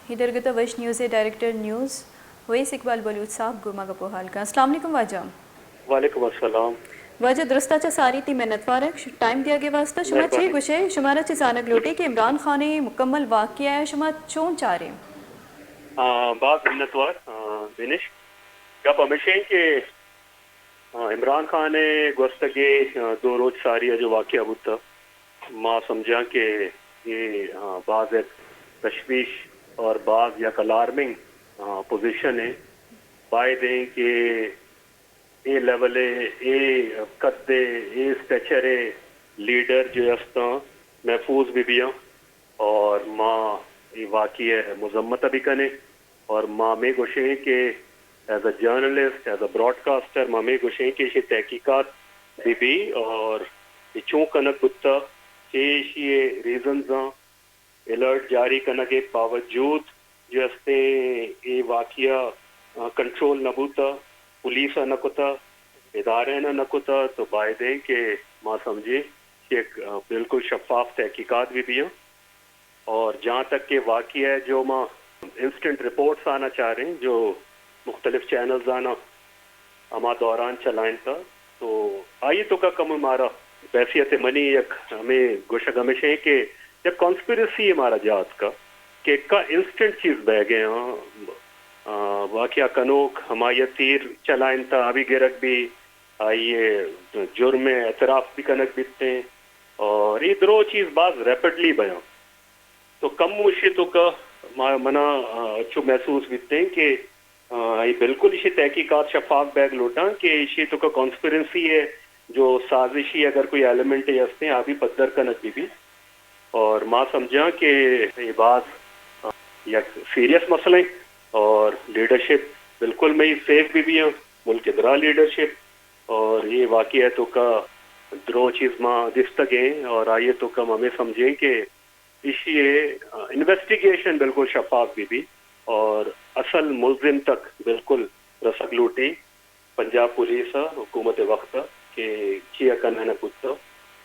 ای درگت ء وش نیوز ء ڈائریکٹر نیوز اویس اقبال بلوچ صاحب گوں ما گپ ء ہال کن۔ السلام علیکم واجہ۔ وعلیکم السلام۔ واجہ درستا چہ ساری تی منتوار ء ٹائم دیگ ء واسطہ۔ شما چے مہربانی۔ گوشے؟ شمارا چے زانگ لوٹے کہ عمران خان ء مکمل واقعہ ء شما چون چارے؟ آ، باز منتوار، آ، بینش۔ گپ ہمیش ایں کہ، آ، عمران خان ء گوستگیں، آ، دو روچ ساری ء جو واقعہ بوتہ، ما سمجھاں کہ اے، آ، باز یک تشویش اور باز یک الارمنگ، آ، پوزیشن ہے۔ باید ہیں کہ اے لیول ء، اے قد ء، اے اسٹیچر ء لیڈر جو استاں محفوظ بہ بیاں اور ما اے واقعہ ء مذمت بھی کنیں اور ما ہمے گوشیں کہ as a journalist, as a broadcaster ما ہمے گوشیں کہ ایشی تحقیقات بہ بی اور اے چون کنگ بوتہ، چے ایشی ریزنز آں، الرٹ جاری کنگ ء باوجود جو استیں اے واقعہ، آ، کنٹرول نہ بوتہ، پولیس ء نہ کتہ، ادارہ ء نہ کتہ، تو باید ایں کہ ما سمجھیں کہ یک، آ، بالکل شفاف تحقیقات بہ بیاں۔ اور جہاں تک کہ واقعہ ہے جو ما انسٹنٹ رپورٹس آنا چاریں جو مختلف چینلز آنا ہما دوران چلائینتہ۔ تو آئی توکا کم مارا بحیثیت منی یک ہمے گوشگ ہمیش ایں کہ یک کانسپریسی مارا جا اتکا کہ کا انسٹنٹ چیز بہ گئے ہاں، آ، واقعہ کنوک ہمائی تیر چلائینتہ، آ بھی گرگ بھی، آئی جرم اعتراف بھی کنگ بیتیں اور یہ درو چیز باز ریپڈلی بیاں۔ تو کم ایشی توکا ما، منا، آ، چو محسوس بیتیں کہ، آ، اے بالکل ایشی تحقیقات شفاف بیگ لوٹاں کہ ایشی توکا کانسپیرنسی ہے، جو سازشی اگر کوئی ایلیمنٹ ہے ہستیں، آ بھی پدر کنگ بہ بی۔ اور ما سمجھاں کہ اے باز، آ، یک سیریس مسئلہ ہے اور لیڈرشپ بالکل مئی سیف بہ بیاں، ملک درا لیڈرشپ۔ اور یہ واقعہ توکا درو چیز ما دیستگیں اور آئی توکا ما ہمیں سمجھیں کہ ایشی ء انویسٹیگیشن بالکل شفاف بہ بی اور اصل ملزم تک بالکل رسگ لوٹی، پنجاب پولیس ء، حکومت وقت ء کہ چیا کنگ نہ بوتہ،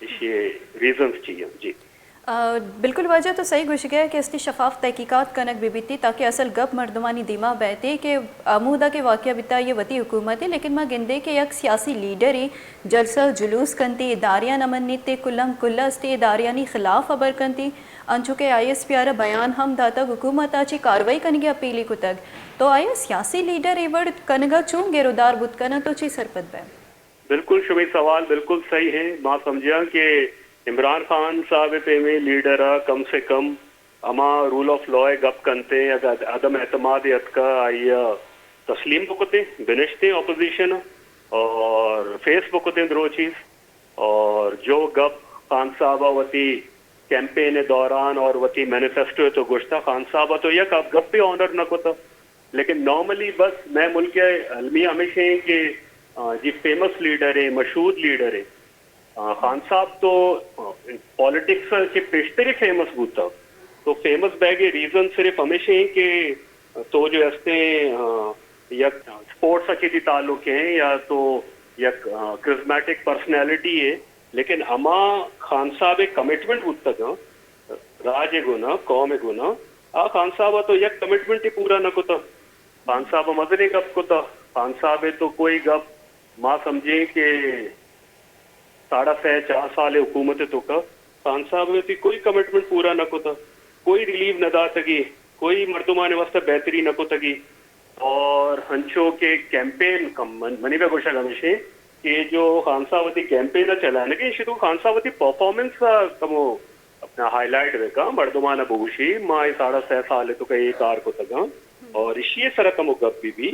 ایشی ء ریزنز چی انت؟ جی۔ آ، بالکل واجہ تو صحیح گوشگ ء کہ استی شفاف تحقیقات کنگ بہ بیتی تاکہ اصل گپ مردمانی دیما بیتی کہ ہمودا کہ واقعہ بیتا یہ وتی حکومت ہے، لیکن ما گندے کہ یک سیاسی لیڈرے جلسہ جلوس کنتی، اداریاں نہ منیت، کلم کل استی اداریانی خلاف ہبر کنتی۔ انچو کہ آئی ایس پی آر ء بیان ہم داتگ، حکومت ء چہ کاروائی کنگ ء اپیلی کتگ، تو آیا سیاسی لیڈر اے وڑ کنگ ء چون گرودار بوت کناں، تو چی سرپد بئے؟ بالکل، شمئے سوال بالکل صحیح ہے۔ ما سمجھاں کہ عمران خان صاحب ء پیمیں لیڈر ء کم سے کم ہما رول آف لا ء گپ کنتیں، اگاں عدم اعتماد ء اتکا آئی ء تسلیم بکتیں، بنشتیں اپوزیشن ء اور فیس بکتیں درو چیز۔ اور جو گپ خان صاحب ء وتی کیمپین ء دوران اور وتی مینیفیسٹو ء تو گوشتا، خان صاحب ء تو یک گپ بھی آنر نہ کتا۔ لیکن نارملی بس مئے ملک ء المیہ ہمیش ہیں کہ، آ، جی فیمس لیڈر ہے، مشہور لیڈر ہے۔ آ، خان صاحب تو، آ، پالیٹکس ء چہ پیشتری فیمس بوتا۔ تو فیمس بیگ ء ریزن صرف ہمیش ہیں کہ تو جو ہستیں، آ، یک اسپورٹس ء چہ دی تعلق ہیں یا تو یک، آ، کرزمیٹک پرسنالٹی ہے، لیکن ہما خان صاحب ء کمٹمنٹ بوتگ، آ، راج ء گونا، قوم ء گونا، آ خان صاحب ء تو یک کمٹمنٹ ہی پورا نہ کتا۔ خان صاحب ء مزنیں گپ کتا۔ خان صاحب ء تو کوئی گپ ما سمجھیں کہ ساڑھا سئے چار سال ء حکومت ء توکا خان صاحب ء وتی کوئی کمٹمنٹ پورا نہ کتگ، کوئی ریلیف نہ داتگی، کوئی مردمانی واستہ بہتری نہ کتگی۔ اور ہنچو کہ کیمپین کم من، منی بہ گوشگ ہمیشیں کہ جو خان صاحب وتی کیمپین ء چلائینگ ء ایشی تو خان صاحب وتی پرفارمنس ء کمو اپنا ہائی لائٹ بکا، مردمان ء بگوشی ما اے ساڑھا سئے سال ء توکا اے کار کتگاں اور ایشی ء سرا کمو گپ بی بی۔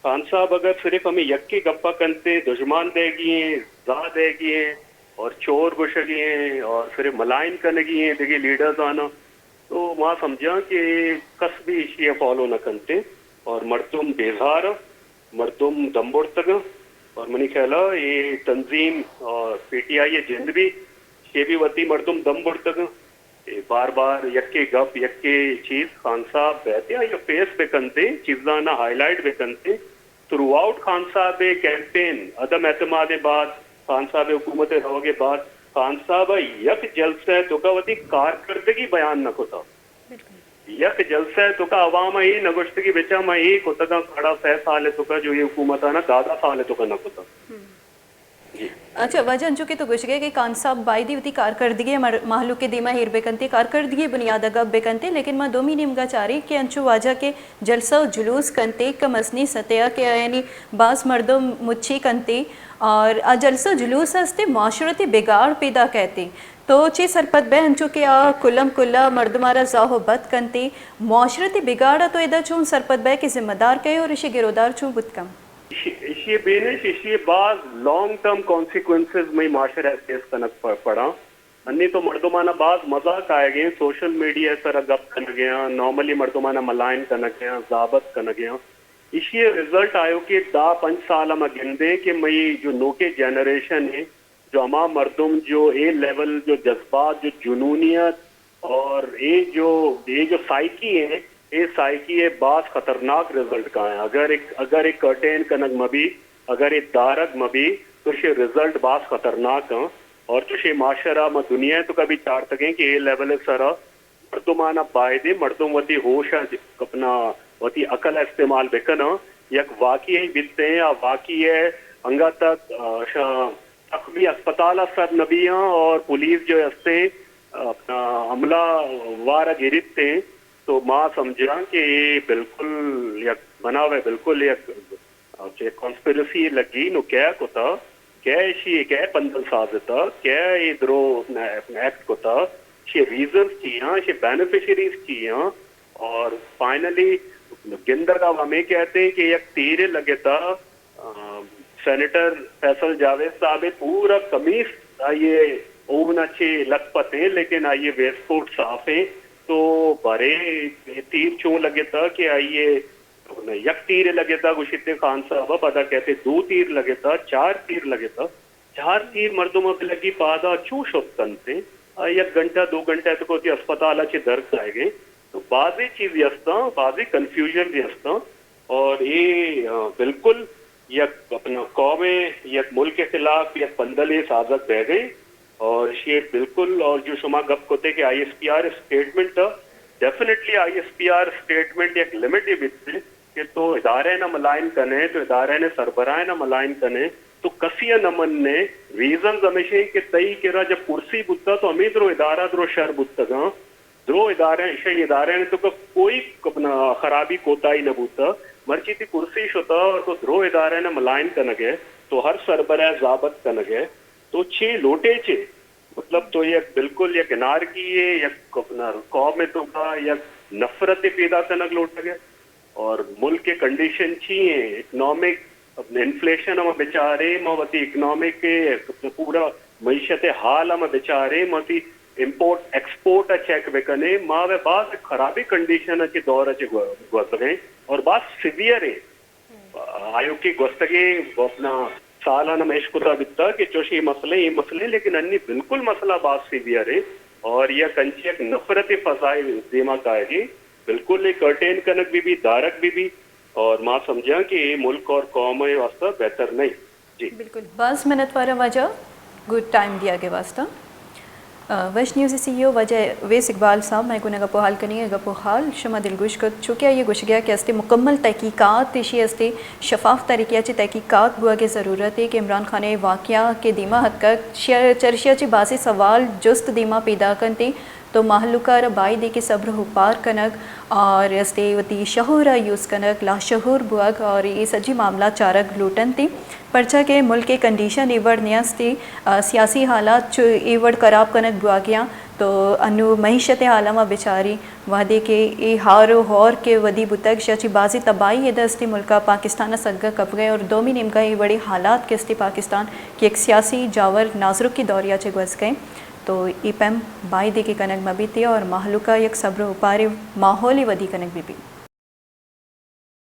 خان صاحب اگر صرف ہمیں یکے گپا کنتے، دژمان دیگی ہیں، زاہ دیگی ہیں اور چور گوشگی ہیں اور صرف ملائن کنگی ہیں دگہ لیڈرز آنا، تو ما سمجھاں کہ کس بھی ایشی فالو نہ کنتے اور مردم بیزار، مردم دم بڑتگ اور منی خیالا یہ تنظیم اور پی ٹی آئی جند بھی، یہ بھی وتی مردم دم بڑتگ۔ اے بار بار یکے گپ، یکے چیز خان صاحب بہتے آئی فیس بہ کنتے، چیزاں نہ ہائی لائٹ بہ کنتے۔ تھرو آؤٹ خان صاحب کیمپین عدم اعتماد بعد، خان صاحب حکومت روگ بعد، خان صاحب یک جلسہ توکا وتی کارکردگی بیان نہ کتا۔ یک جلسہ ءِ توکا عوام ءَ اے نہ گوشتگی بچا ما اے کتگاں کڑا سئے سال ءِ توکا جو اے حکومت ءَ نہ دہ دہ سال ءِ توکا نہ کتگ۔ جی۔ اچھا، واجہ انچو کہ تو گوشگئے کہ خان صاحب بایدی وتی کارکردگی مر-، مہلوک ءِ دیما ایر بکنتے، کارکردگی بنیاد ءَ گپ بکنتے، لیکن ما دومی نیمگا چاریں کہ انچو واجہ کہ جلسہ و جلوس کنتے کہ مزنیں سطح ءَ کہ یعنی باز مردم مچی کنتے اور آ جلسہ و جلوس ءَ استے معاشرتی بگاڑ پیدا کئیتے۔ تو چے سرپد بئے انچو کہ آ کلم کلا مردم ءَ را زاہ و بد کنتے، معاشرتی بگاڑ ءَ تو ادا چون سرپد بئے کہ ذمہ دار کئے اور اشی گرودار چون بوت کن؟ ایشی، ایشی بینش، ایشی باز لانگ ٹرم کانسیکوئنسز مئی معاشرہ ءَ فیس کنگ پ-، پڑاں۔ انی تو مردمانا باز مزاق آئیگیں، سوشل میڈیا ءِ سرا گپ کنگیاں، نارملی مردمانا ملائن کنگیاں، زابت کنگیاں۔ ایشی رزلٹ آیوکیں دہ پنچ سال ءَ ما گندیں کہ مئی جو نوکیں جنریشن ایں، جو ہما مردم جو اے لیول جو جذبات، جو جنونیت اور اے جو، اے جو سائیکی ایں، اے سائیکی ءِ باز خطرناک رزلٹ کایاں۔ اگر اے، اگر اے کرٹین کنگ مہ بی، اگر اے دارگ مہ بی، تو اشی رزلٹ باز خطرناک آں۔ اور چوشیں معاشرہ ما دنیا ءِ توکا بی چارتگیں کہ اے لیول ءِ سرا مردمانا بایدیں مردم وتی ہوش ءَ اپنا وتی عقل ءَ استعمال بکناں۔ یک واقعہ بیتیں، آ واقعہ انگا تک، آ، شا-، زخمی اسپتال ءَ سر نہ بیاں اور پولیس جو ہستیں، آ، اپنا حملہ وار ءَ گریتیں، تو ما سمجھاں کہ اے بالکل یک بناوے، بالکل یک چہ کانسپریسی لگی، نو کئے کتا، کئے ایشی، کئے پندل سازتا، کئے اے درو ایکٹ کتا، ایشی ریزنز چی آں، ایشی بینیفیشریز چی آں، اور فائنلی گندگا ہمے کہتے کہ یک تیرے لگتا، آ، سینیٹر فیصل جاوید صاحب پورا قمیص آئیے اونا چے لکھ پتے، لیکن آئیے ویسٹ کوٹ صاف ہیں، تو برے تیر چون لگتا کہ آئیے یک تیر لگتا، گوشیت خان صاحب، پدا کہتے دو تیر لگتا، چار تیر لگتا، چار تیر مردم پہ لگی پادا چو شت کنتے، آ، یک گھنٹہ دو گھنٹہ تک وتی اسپتال چہ در کائے گئے۔ تو بازی چیز ہستاں، بازی کنفیوژن بھی ہستاں، اور اے، آ، بالکل یک اپنا قوم، یک ملک کے خلاف یک پندلے سازگ بہ گئے۔ اور ایشی بالکل، اور جو شما گپ کتے کہ I S P R statement, definitely I S P R statement یک لمٹ ہی بیتے کہ تو ادارے نہ ملائن کنے، تو ادارے نے سربراہ نہ ملائن کنے، تو کسی نہ مننے۔ ریزنز ہمیشہ کہ تئی کرا جب کرسی بوتا تو ہمیں درو ادارہ درو شر بوتگاں۔ درو ادارے، شہ ادارے نے تو کوئی خرابی کوتاہی نہ بوتا۔ مرچی تی کرسی شتا اور تو درو ادارے نے ملائن کنگے، تو ہر سربراہ زابت کنگے، تو چے لوٹے چے؟ مطلب تو یک بالکل یک انارکی ہے، یک اپنا قوم توکا یک نفرت پیدا کنگ لوٹگے۔ اور ملک کے کنڈیشن چی ہیں، اکنامک انفلیشن ہم بچارے، ما وتی اکنامک کے پورا معیشت حال ہم بچارے، ما وتی امپورٹ ایکسپورٹ چیک بکنے، ما وہ باز خرابی کنڈیشن چے دور چے گو-، گوزگیں اور باز سیویئر ہیں۔ آیوکیں گوستگیں اپنا سالاں ہم اشکتا بیتا کہ چوش اے مسئلہ، اے مسئلہ، لیکن انی بالکل مسئلہ باز سیویئر ہے اور یک انچیں یک نفرت فضائے دیما کائے گی، بالکل اے کرٹین کنگ بی بی، دارگ بی بی، اور ما سمجھاں کہ اے ملک اور قوم ء واسطہ بہتر نہیں۔ جی۔ بالکل، باز منت وارا واجہ، گڈ ٹائم دیا گے واسطہ۔ آ، ویسٹ نیوز سی ای او واجہ اویس اقبال صاحب، مئے گونا گپ و حال کنی، گپ و حال شما دلگوش کت، چونکہ آئی گوشگیا کہ استے مکمل تحقیقات ایشی استے شفاف طریقے چے تحقیقات بوگے ضرورت ہے کہ عمران خان واقعہ کے دیما حد تک چرشیا چے بازی سوال جست دیما پیدا کنتے، تو مہلوکا را بایدے کہ صبر و اوپار کنگ اور استے وتی شعور ء یوز کنگ، لاشعور بوگ اور اے سجی معاملات چارگ لوٹنت۔ پرچا کہ ملک ء کنڈیشن اے وڑ نیست، آ، سیاسی حالات چو اے وڑ خراب کنگ بوگیاں تو انو معیشت ء حالا ما بچاری وہدے کہ اے ہار و ہور کہ ودی بوتگ شہ چی بازی تباہی ادا استے ملکا پاکستان ء سگا کپگئے اور دومی نیمگا اے وڑے حالات کہ استے پاکستان کہ یک سیاسی جاور نازرکی دوریا چہ گوزگئے۔ تو اے پیم بایدے کہ کنگ مہ بیت اور مہلوکا یک صبر و اوپارے ماحولے ودی کنگ بہ بیت۔